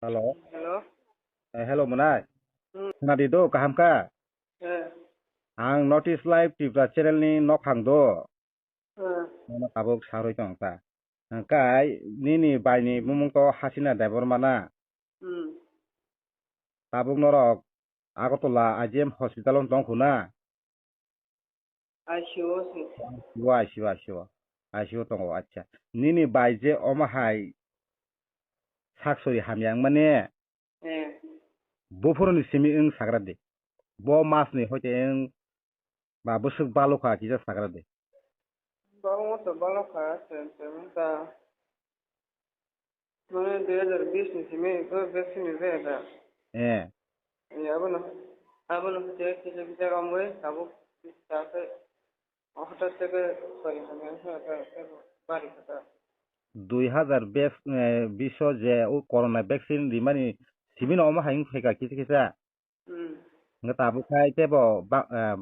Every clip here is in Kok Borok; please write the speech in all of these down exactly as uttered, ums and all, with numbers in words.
Hello. Hello. Eh, hello, Mwnai. Hmm. Khwnadi do, kaham kha? Eh. Ang North East Live Tripura channel ni nokhang do. Eh. Nono tabuk sarwi tong ta. Hwnkhe nini bai ni bumung to Hasina Debbarma na? Hmm. Tabuk norok Agartala I G M hospital o tong kho na? I C U o se. I C U, I C U, I C U. I C U tongo, acha. Nini bai je omo hai sak sori hamya wngmani? Eh. Buphuruni simi wng sagra di. Bo mas ni hoite wng ba bwswk balokha kisa sagra di. Balokma to balokha, sem sem ta. Mane dui hazar bish ni simi ko vaccine ni jaya da. Eh. Eh, abono, abono je kisa kisa romwi tabuk ta se hotat teke sori hamya wngkha ta, ta bari kha ta. Dui hazar bes-, eh, bish o je o corona vaccine rimani simi no omo hai wng phaikha kisa kisa. Hmm. Hwnkhe tabuk khai tebo ba-, eh,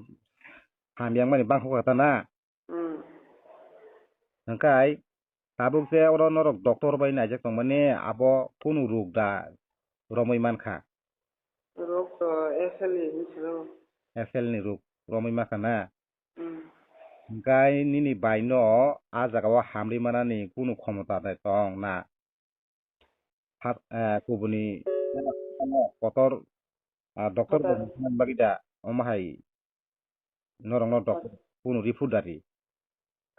hamya wngmani bangkha kha ta na? Hmm. Hwnkhe tabuk je oro norok doctor bai naijak tongmani abo kunu ruk da romwi mankha? Ruk to S L ni hinwi sino. S L ni ruk romwi mankha na? Hmm. Hwnkhe nini bai no a jaga o hamri manani kunu khomota de tong na? Phat-, eh, kubuni kotor, ah, doctor Phatar. Bo bagwi da omo hai norokno doctor kunu report dari.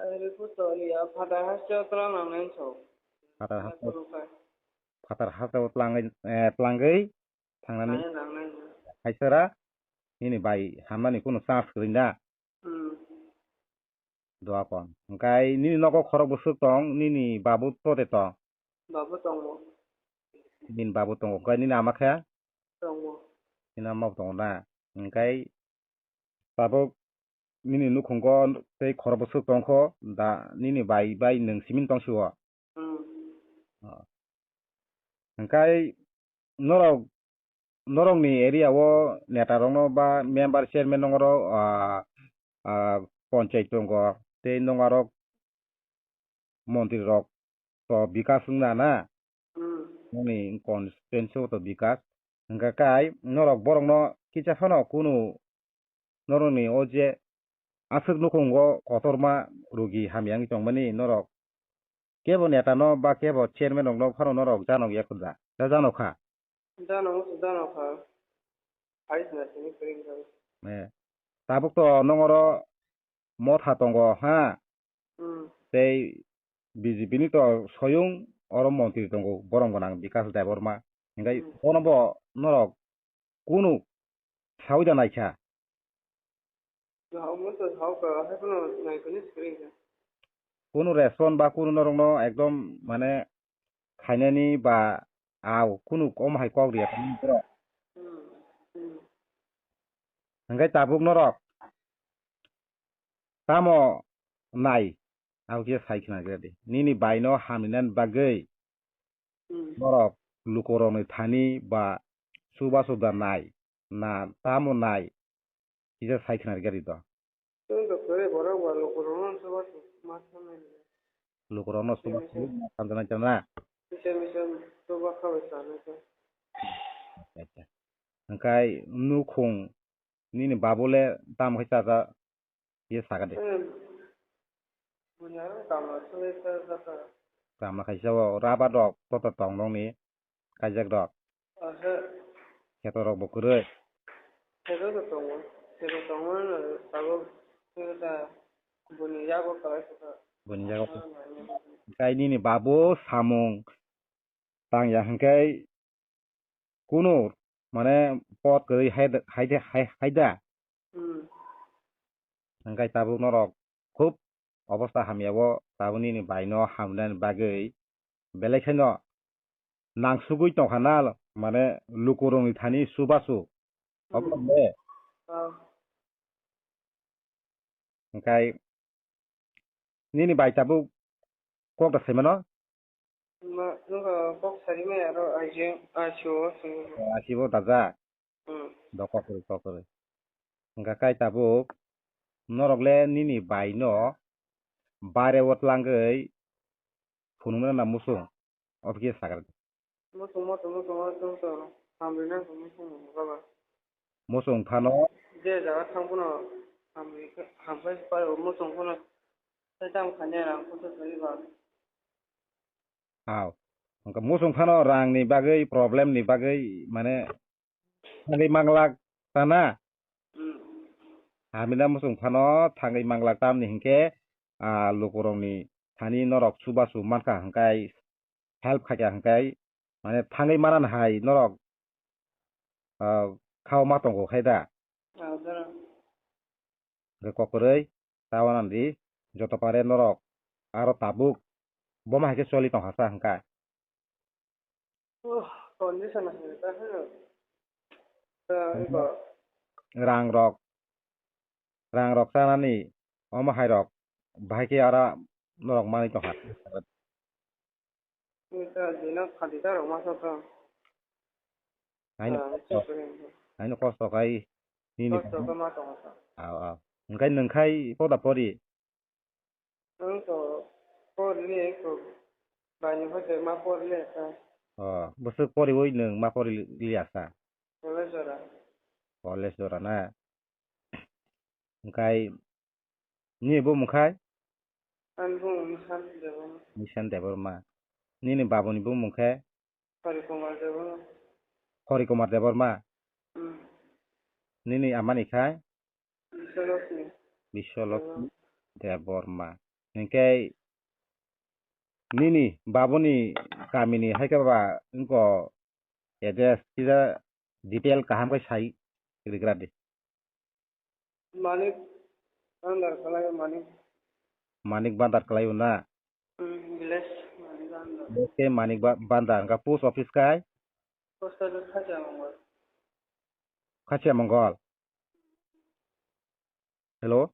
Eh, report to ya, phatar haste o tla nangnai so. Phatar haste o, phatar haste o tlangwi, eh, tlangwi thangnani. Nangnai, nangnai. Haisara nini bai hamnani kunu chance kwrwi na? Hmm. Doa kon. Hwnkhe nini nogo khorok bwswk tong, nini babu to de tong? Babu tongo. Nini babu tongo, hwnkhe nini ama khe? Tongo. Nini ama bo tongo na? Hwnkhe tabuk nini nukhungo tei khorok bwswk tongkho, da nini bai bai nwng simi tong sio? Hmm. Ah. Hwnkhe norok, norokni area o neta rokno ba member chairman rok, ah, ah, ponchai tongo tei nongarok montri rok to bikas wngna na? Hmm. Nini constituency o to bikas. Hwnkhe kai norok borokno kisa phano kunu norokni o je aswk nukhungo kotorma rugi hamya wngwi tongmani norok kebo neta no ba kebo chairman rok no phano norok janok ya kho da? Da janok kha? Janok, janok kha. Hai sina sini kring kha. Eh. Tabuk to nongoro motha tongo ha. Hmm. Tei B J P ni to soyung oro montri tongo borom gwnang Bikas Debbarma. Hingkai hmm, bono bo norok kunu sawi da naikha. Omo to sao ka, hai phano nai kani screen ka. Kunu respond ba kunu norokno ekdom mane khainani ba au kunu omo hai kok riya kani borok. Hmm, hmm. Hingke tabuk norok tamo nai, au kisa sai khna khe di. Nini bai no hamrinani bagwi Hmm. Norok lukurokni thani ba chubachu da nai, na tamo nai, kisa sai khna rwgwi do. Chwng to kwrwi borok ba lukurokno chubachu ma thangnai. Lukurokno chubachu ma thangnai chana. Misa misa chuba khabai chanai khe. Acha, acha. Hwnkhe nukhung nini babule tamo khe chacha? Ye sakha de. Hmm. Bunya tamo sule sa sa sa. Tamo kaisa o rubber rok toto tong nokni kaijak rok. Aha. Kheto rok bo kwrwi. Kheto to tongo. Kheto tongo no tabuk khe ta buni yago kalai khe ta. Buni yago. Kai nini babu samung tang ya hwnkhe kunu mane pot kwrwi hai da, hai da, hai, hai da. Hmm. Hwnkhe tabuk norok khub obostha hamya o tabuk nini bai no hamnani bagwi belai kheno nangsugwi tongkha na mane lukurokni thani chubachu. Hmm. Obo le. Ah. Hwnkhe nini bai tabuk kok da sai mano? Ma, nokha kok sari maya aro aji, aji o sini. O, aji bo dajak? Hmm. Do kok kwrwi, kok kwrwi. Hwnkhe kai tabuk norok le nini bai no bare o tlangwi phunuknai na muchung? Obo khe sakha rwdi. Muchung muchung muchung muchung to hamrina muchung baba. Muchung phano. Je jaga thang phano hamri hampai pai muchung phano sai tam khanya rang kusa sari ba. Aw. Hwnkhe muchung phano rangni bagwi, problem ni bagwi, mane, thangwi manglak ta na? Hmm. Hamina muchung phano thangwi manglak tamni hinkhe, ah, lukurokni thani norok chubachu mankha hwnkhe, help khaikha hwnkhe, mane, thangwi manan hai norok, ah, khao ma tongo khai da? Ah, jora. Hwnkhe kokrwi, ta wanadi, joto pare norok, aro tabuk, boma hai khe choli tongkha sa hwnkha. Oh, condition hai ta hwno. Ta, iko. Rang rok, rang rok chanani, omo hai rok, bahai khe ara norok manwi tongkha. Ita jina khadi ta rok ma sa sa. Aino Ah, kosto, chakri. Aino kosto khai nini. Kosto khe ma tongo sa. Aw, aw. Hwnkhe nwng khai poda pori? Ang to porli ko bani hote ma porli sa. Oh, bwswk poriwi nwng ma pori liya sa? College jora. College jora na? Hwnkhe nini bumung khai? Ani bumung Nishan Debbarma. Nishan Debbarma. Nini babuni bumung khe? Hari Kumar Debbarma. Hari Kumar Debbarma? Hmm. Nini amani khai? Biswalakshmi. Biswalakshmi Debbarma. Hwnkhe nini babuni kamini hai khe ba wngkha address kisa detail kaham khe sai rigra di. Manik Bandar kalaio, Manik. Manik Bandar kalaio na? Hmm, village Manik Bandar. Village khe Manik Ba-, Bandar, hwnkha post office khai? Post office Khasia Mongol. Khasia Mongol. Hello?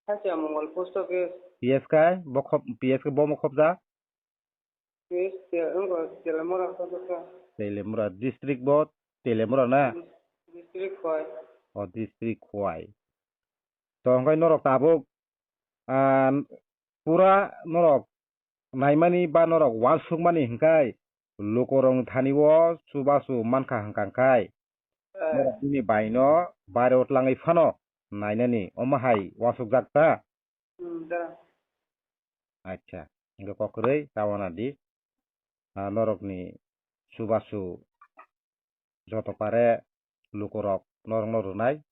Khasia Mongol post office. P S khai, bo khop-, P S khe bo mo khopjak? West Te-, wngkha Telemura kha. Telemura district bo, Telemura na? District Khowai. O, district Khowai. To hwnkhe norok tabuk, ah, pura norok naimani ba norok uansukmani hwnkhe lukurokni thani o chubachu mankha hwnkha hwnkhe. Eh. Norok bini baino bairo tlangwi phano nainani omo hai uansukjak ta? Hmm, da. Acha, hwnkhe kokrwi ta wanadi, ah, norokni chubachu joto pare lukurok norokno rwnai,